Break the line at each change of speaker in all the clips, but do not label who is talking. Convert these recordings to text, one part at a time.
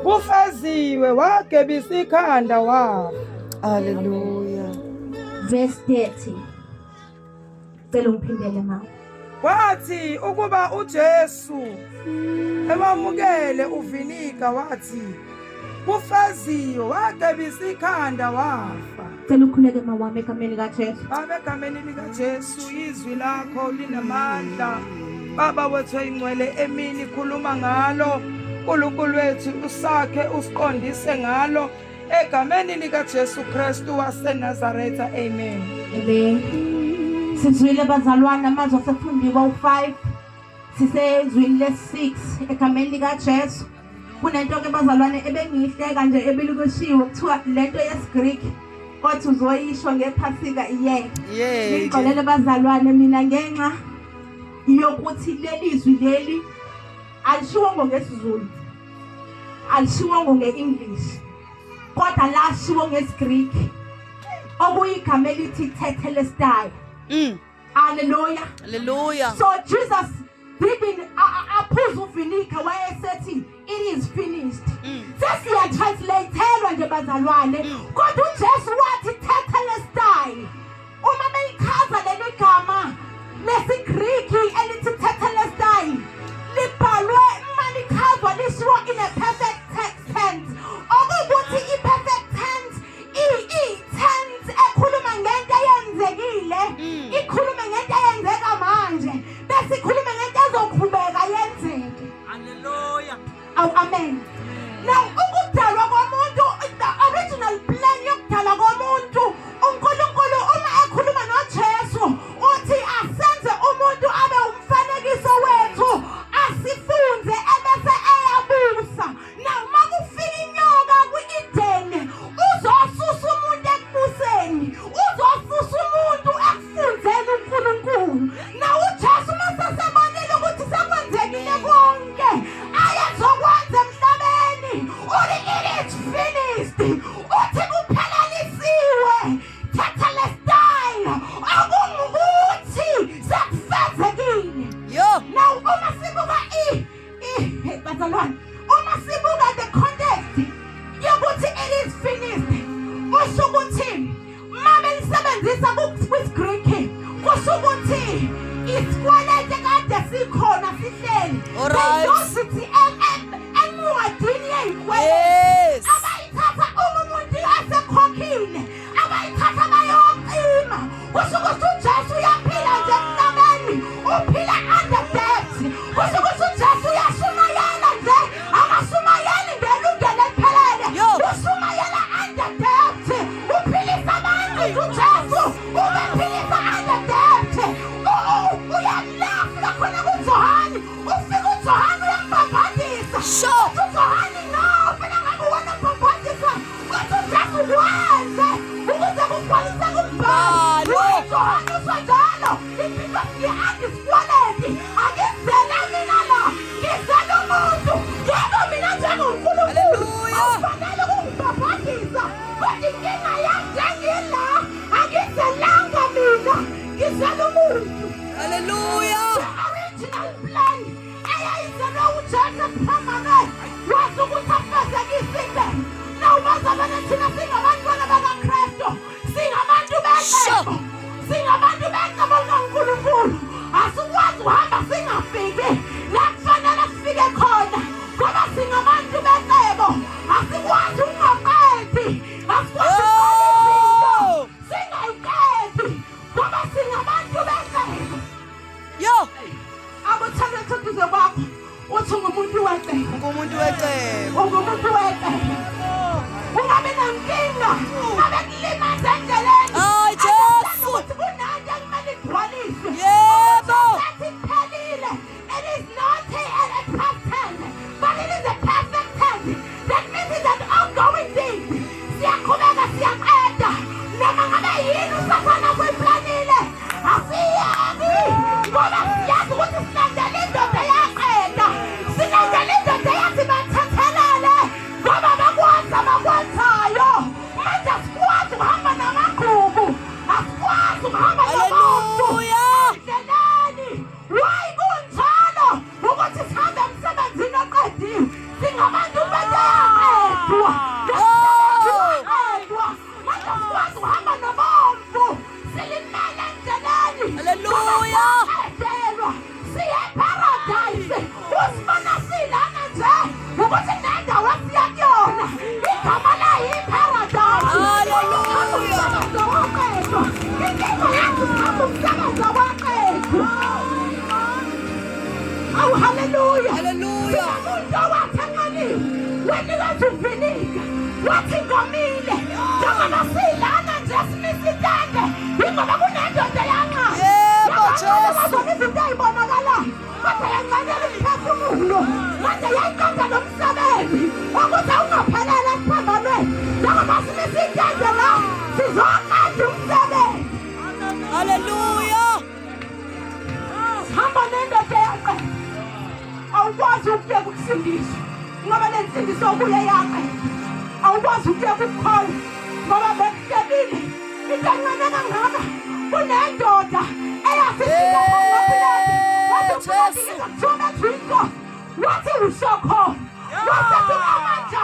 Kufeziwe, wagebisa ikhanda wafa.
Hallelujah.
Verse 30. Cela ungiphindele mama.
Kwathi ukuba uJesu ewamukele uviniga wathi kufeziwe, wagebisa ikhanda wafa.
Cela ukhuleke mama wami egameni likaJesu.
Baba, egameni likaJesu, izwi lakho linamandla. Baba wethu oyingcwele, emini khuluma ngalo. Nkulunkulu wethu, usakhe usiqondise ngalo. Egameni likaJesu Kristu waseNazaretha, amen.
Amen. Sizwile bazalwane amazwi asefundiwe u5 sisezwini le6 egameni likaJesu. Kunento ke bazalwane ebengiyihleka nje ebilukushiwo kuthiwa lento yesiGreek othi uzoyisho ngephasika iye. Ngixolele bazalwane mina ngenxa yokuthi leli zwi leli alishiwongo ngesiZulu. Alishiwongo nge-English kodwa lashiwo ngesiGreek okuyigama elithi tetelestai. Hallelujah.
Hallelujah.
So Jesus didn't aphuza uvinika wayesethi it is finished. Sesiya translatelwa nje bazalwane. Kodwa uJesu wathi tetelestai. Uma belichaza leli gama lesiGriki elithi tetelestai libhalwe uma lichazwa lishiwo in a perfect tense. Okuwukuthi i-perfect tense i-tense ekhuluma ngento eyenzekile, ikhulume ngento eyenzeka manje, bese ikhulume ngento ezoqhubeka yenzeke.
Hallelujah.
Awu amen. Now ukudalwa komuntu, the original plan yokudalwa komuntu, uNkulunkulu uma ekhuluma noJesu uthi asenze umuntu abe umfanekiso wethu, asifunze ebese eyabusa. Now uma kufika inyoka kwi-Eden, uzosusa umuntu ekubuseni, uzosusa umuntu ekufunzeni uNkulunkulu. Now uJesu uma sesebonile ukuthi sekwenzekile konke ayezokwenza emhlabeni, uthi it is finished, uthi kuphelelisiwe, tetelestai, okungukuthi sekufezekile.
Yo.
Now uma sibuka bazalwane, uma sibuka the context yokuthi it is finished, kusho ukuthi uma belisebenzisa kwisiGreek kusho ukuthi isikwelete kade sikhona sihleli. Sithi encwadini yezikwelete abayithatha uma umuntu asekhokhile, abayithatha bayocima. Kusho ukuthi uJesu uyaphila nje emhlabeni, uphila under debt. Kusho ukuthi uJesu uyashumayela nje, akashumayeli ngelungelo eliphelele, ushumayela under debt. Uphilisa abantu nje uJesu, ubephilisa under debt. Uyalafika khona kuJohane, ufika uJohane uyambhabhadisa. Uthi uJohane no, funa ngabe wena mbhabhadisa. Uthi uJesu wenze ukuze kugcwaliseke umbhalo. UJohane usho njalo, because ngi-andisikweleti, angizele mina la, ngizele umuntu. Yebo mina njengoNkulunkulu awufanele ukungibhabhadisa, kodwa inkinga yami njengila, angizelanga mina, ngizele umuntu.
Hallelujah.
The original plan eyayizelwe uJesu ekuphambane wazi ukuthi afezekise into. Now bazalwane, thina singabantwana bakaKristu, singabantu becebo, singabantu becebo likaNkulunkulu. Asikwazi ukuhamba singafiki la kufanele sifike khona ngoba singabantu becebo. Asikwazi ukungaqedi, asikwazi ukuqala izinto singayiqedi ngoba singabantu becebo.
Yo.
Akuthanda eduze kwakho uthi ungumuntu wecebo.
Ungumuntu wecebo.
Ungumuntu wecebo. Ungabi nankinga ngabe kulimaza endleleni.
Ay Jesu.
Ukuthi kunanto ekumele igcwaliswe.
Yebo.
Athi kuphelile. It is not a past tense, but it is a perfect tense. That means it's an ongoing thing. Siyaqhubeka siyaqeda. Noma ngabe yini uSathane akuyiplanile, asiyeki ngoba siyazi ukuthi silandela indoda eyaqeda. Silandela indoda eyathi bathethelele. Ukuthi nendawo esiya kuyona igama layo iparadise.
Hallelujah.
Umsebenzi waqedwa. Inkinga yathi sihamba umsebenzi waqedwa. Awu haleluya.
Hallelujah.
Umuntu owathenganiwe wenikeza uviniga wathi ngomile njengoba silana nje simisa itende yingoba kunendoda yanxa
Yebo, Jesu.
Wabona izinto ey'bonakalayo kodwa yancanela umphefumulo manje yayiqeda lo msebenzi ukuthi awungaphelela esiphambanweni njengoba simisa itende la sizoqeda umsebenzi.
Hallelujah.
Hamba nendoda yaqeda. Awukwazi ukuyeka ukusindiswa ngoba le nsindiso kuye yaqeda. Awukwazi ukuyeka ukukholwa ngoba bekuhlebile into encane kangaka kunendoda eyasisika phambi wathi
Jesu.
kuthiwa bethu inkosi wathi usokhona wathi amandla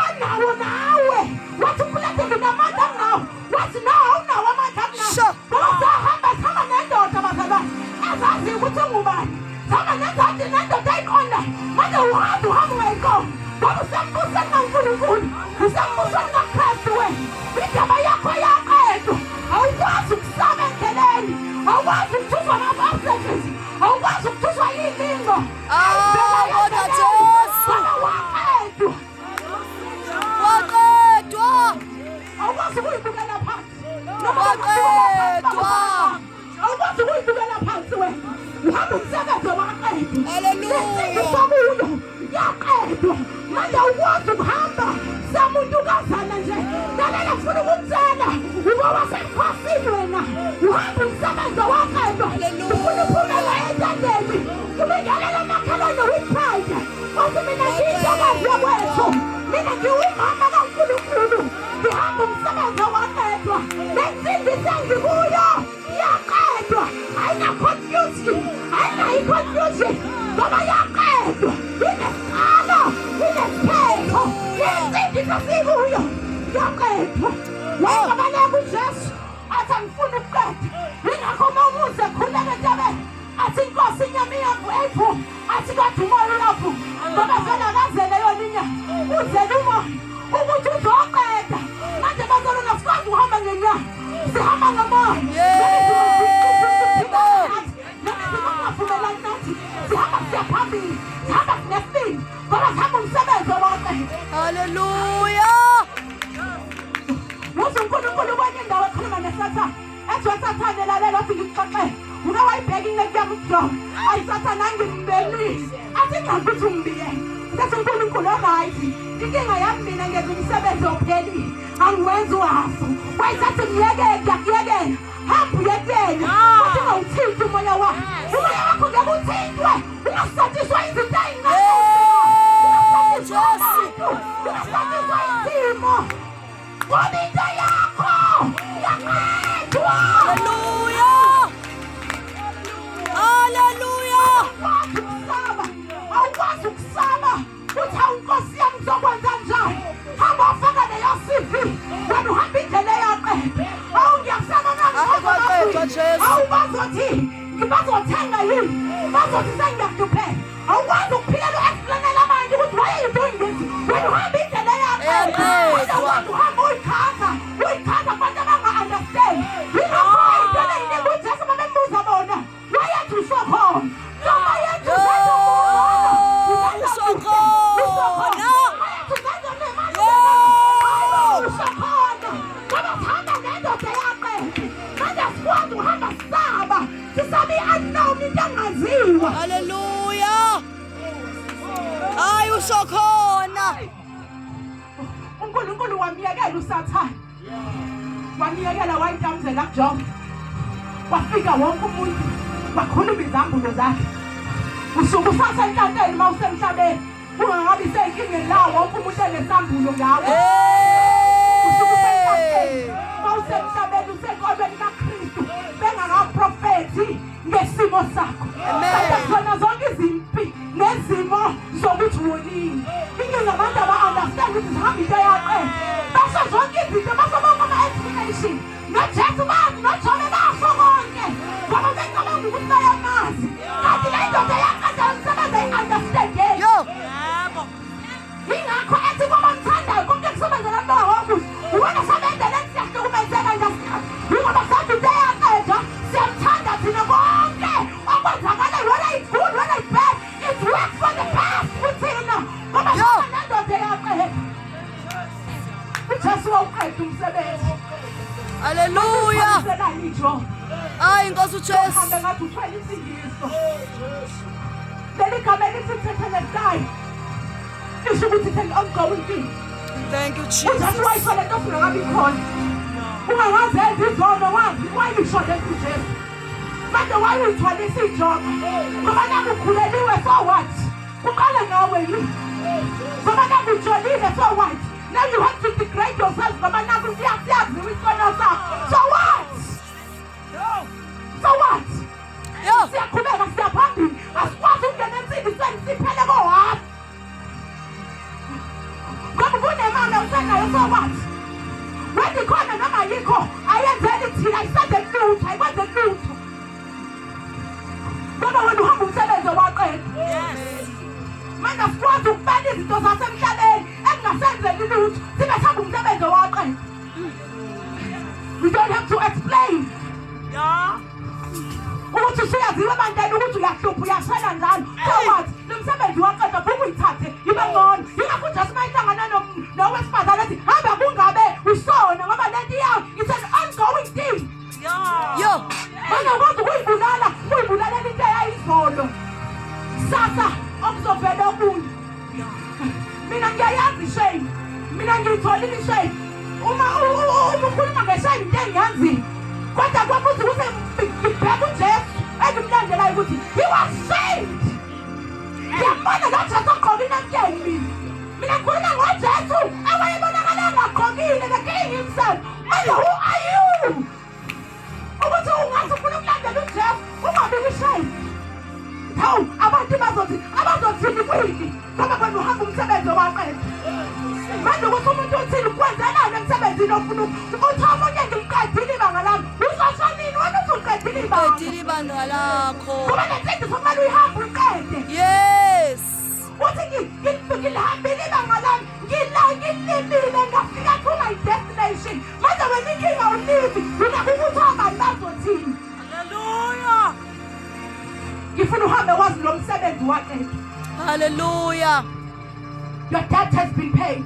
anawo nawe wathi uPilato nginamandla anginawo wathi no awunawo amandla anginawo
Sure.
ngoba sahamba sihamba nendoda bazalwane ezaziyo ukuthi ungubani sihamba nendoda nendoda eyiqondayo manje uhamba uhamba ungayiqondi ngoba usembusweni kaNkulunkulu usembusweni kaKristu wena indaba yakho yaqedwa awukwazi ukusaba endleleni awukwazi ukuthuswa ngama-obstacles awukwazi ukuthuswa yilingo.
Ah, kodwa Jesu.
Ngoba waqedwa.
Waqedwa.
Awukwazi ukuyibukela phansi.
Waqedwa.
Awukwazi ukuyibukela phansi wena. Uhamba umsebenzi waqedwa.
Hallelujah.
Lesindiso kuyo yaqedwa. Manje awukwazi ukuhamba samuntukazana nje. Lalela ngifuna ukukutshela ubowasemkhosini wena. Uhamba umsebenzi waqedwa.
Hallelujah.
Ufuna uphumela entandeni. Ubingelela amakhelwane with pride. Wathi mina ngiyintokazi yakwethu. Mina ngiwumama kaNkulunkulu. Ngihamba umsebenzi waqedwa. Lensindiso engikuyo yaqedwa. Ayina confusion. Ayina i-confusion. Ngoba yaqedwa. Inesiqalo, inesiphetho. Lensindiso sikuyo yaqedwa. Wayebaleka uJesu athi angifuni ukuqeda. Yingakho uma umuze ekhuleka entabeni athi inkosi inyama iyavu eyiphuma athi kodwa umoya uyavuma ngoba vele akazele yona inyama uzele umoya ukuthi uzoqeda. Manje bazalwane asikwazi ukuhamba ngenyama, sihamba ngomoya.
Yebo.
Noma izimo kungavumelani nathi, sihamba siya phambili, sihamba sinesibindi ngoba sihamba umsebenzi owaqeda.
Hallelujah.
Uze uNkulunkulu kwenye indawo ekhuluma neSathane ethi weSathane lalela wathi ngikuxoxele uke wayibheka inceku yami uJobe ayiSathane angimbekile athi ingxaki ukuthi ungibiyele sethi uNkulunkulu oright inkinga yami mina ngenza umsebenzi ophelile angiwenzi uhafu wayesathi ngiyekele ngiyakuyekela hamba uye kuyena futhi ungawuthinti umoya wakho umoya wakho ngeke uthintwe ungasatshiswa izinto ey'ncane ungasatshiswa
Jesu.
abantu ungasatshiswa izimo ngoba into yakho yaqedwa.
Hallelujah. Hallelujah.
Awukwazi ukusaba, awukwazi ukusaba uthi awu nkosi yami ngizokwenza njani hamba ufaka leyo CV wena uhamba indlela eyaqedwa awu ngiyakusaba.
Hayi, kwaqedwa, Jesu.
Awu bazothi bazothenga yini bazothi sengiyakuduphela awukwazi ukuphilela u-explainela abantu ukuthi why are you doing this wena uhamba indlela eyaqedwa.
Eyaqedwa.
Awukwazi uhamba uyichaza uyichaza kubantu abanga-understand yingakho into eyiningi uJesu babembuza bona wayethi usokhona noma yethi
Yo, usokhona. Yo.
Usokhona ngoba sihamba nendoda eyaqedwa manje sikwazi ukuhamba sisaba sisabe i-unknown into engaziwa.
Hallelujah. Hayi usokhona.
uNkulunkulu wamyekela uSathane wamyekela wayitamzela kuJobe wafika wonke umuntu wakhuluma izambulo zakhe usuke usasenhlanteni uma usemhlabeni ungakabi senkingeni la wonke umuntu enesambulo ngawe usuke usenhlanteni uma usemhlabeni usenkolweni kaKristu bengakaprofethi ngesimo sakho.
Amen.
Kanti zona zonke izimpi nezimo zokuthi wonile inkinga abantu aba-understand ukuthi zihamba into eyaqeda basho zonke izinto basho bonke ama-explanation noJesu bazi noJobe basho konke ngoba becabanga ukuthi bayamazi kanti le ndoda yaqeda umsebenzi ayi-understandeki.
Yo.
UJesu wawuqeda umsebenzi.
Haleluya.
Selani jo.
Hayi Nkosi uJesu.
Hambe ngathi uthwele insindiso. Leli gama elithi tetelestai lisho ukuthi it's an ongoing thing.
Thank you
UJesu
Jesus.
wayisho lento singakabi khona. Ungakaze enze izono wazi wayisho lento uJesu. Manje wayuyithwalisa ijoka. Ngoba nakukhuleliwe so what? Kuqala ngawe yini? Ngoba nakujolile so what? Now you have to degrade yourself ngoba naku siyaziwa isono sakho. So what? So what?
Yo.
Siyaqhubeka siyaphambili. Asikwazi ukungena ensindisweni siphele kohafu. Ngoba kunemali awusenayo so what? Whether ikhona noma ayikho ayenzeli thina ayisenzeli lutho ayikwenzeli lutho. Ngoba wena uhamba umsebenzi owaqeda. Manje asikwazi ukubeka izinto zasemhlabeni ekungasenzeli lutho sibe sihamba umsebenzi owaqeda. We don't have to explain. Ukuthi usuyaziwa ebantwini ukuthi uyahlupha uyashela njalo. So what? Lo msebenzi waqeda vuka uyithathe ibe ngcono. Yingakho uJesu uma ehlangana nowesifazane ethi hamba kungabe usona ngoba lento iyawo it's an ongoing thing.
Yo.
Bangakwazi ukuyibulala, ukuyibulalela into eyayizolo. Sasa okuzovela okunye. Mina ngiyayazi shame. Mina ngiyitholile shame. Uma uma ukhuluma ngeshame into engiyaziyo. Kodwa kwakuthi ukuthi ngibheke uJesu engimlandelayo ukuthi he was shamed. Ngiyambona lo Jesu ogqoke inamkeni mina. Mina ngikhuluma ngoJesu awayebonakala engagqokile the king himself. Manje who are you? Ukuthi ungathi ufuna ukulandela uJesu ungabi kwishame. Hawu abantu bazothi abazothini kwini ngoba wena uhamba umsebenzi owaqeda. Manje ukuthi umuntu uthini kwenzelani emsebenzini ofuna uthi omunye ngimqedile ibanga lami uzosho nini wena uthi uqedile ibanga.
Qedile ibanga lakho.
Ngoba le nsindiso kumele uyihambe uyiqede.
Yes.
Uthi ngilihambile ibanga lami ngila ngilimile ngafika to my destination. Manje wena inkinga awulimi unakho ukuthi abantu bazothini.
Hallelujah.
Ngifuna uhambe wazi lo msebenzi waqeda.
Hallelujah.
Your debt has been paid.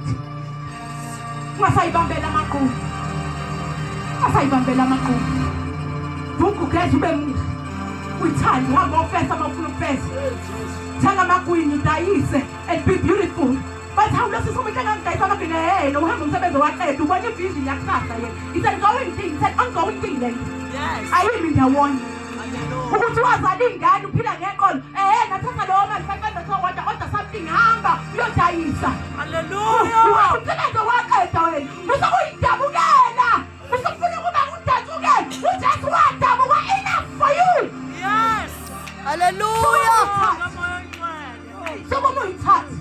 Ungasayibambela amaqulu. Ungasayibambela amaqulu. Vuka ugeze ube muhle. Uyithande uhambe ofesa uma ufuna ukufesa. Thenga amagwinya udayise and be beautiful. But hawu lo sisi umuntu engangidayisa amagwinya hey lo uhamba umsebenzi waqeda ubona ivision yakusasa yena. It's an ongoing thing, it's an ongoing thing lento.
Yes.
Ayimi ndawonye.
Hallelujah.
Ukuthi wazala ingane uphila ngeqolo. Eh nathatha lowo mali 500 owodwa kodwa something hamba uyodayisa.
Hallelujah.
Umsebenzi waqeda wena. Usukuyidabukela. Usufuna ukuba udabuke. UJesu wadabuka enough for you.
Yes.
Hallelujah.
Sukuma uyithathe.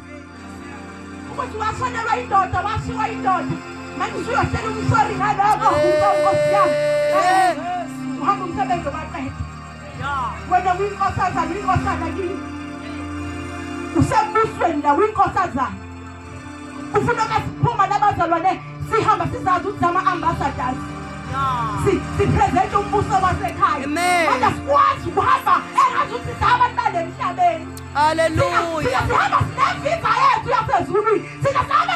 Ukuthi washonelwa indoda, washiwa indoda. Manje usuyohlela umsori ngalokho Nkosi yami.
Eh.
Uhamba umsebenzi waqeda.
Yeah.
Wena uyinkosazana uyinkosana kini. Usembusweni la uyinkosazana. Ufuna uma siphuma nabazalwane sihamba sizazi ukuthi ama-ambassadors.
Yeah.
Sipresent umbuso wasekhaya.
Amen.
Manje asikwazi ukuhamba engathi ukuthi sabantu bale emhlabeni.
Hallelujah.
Thina sihamba sinevisa yethu yasezulwini. Thina sihamba.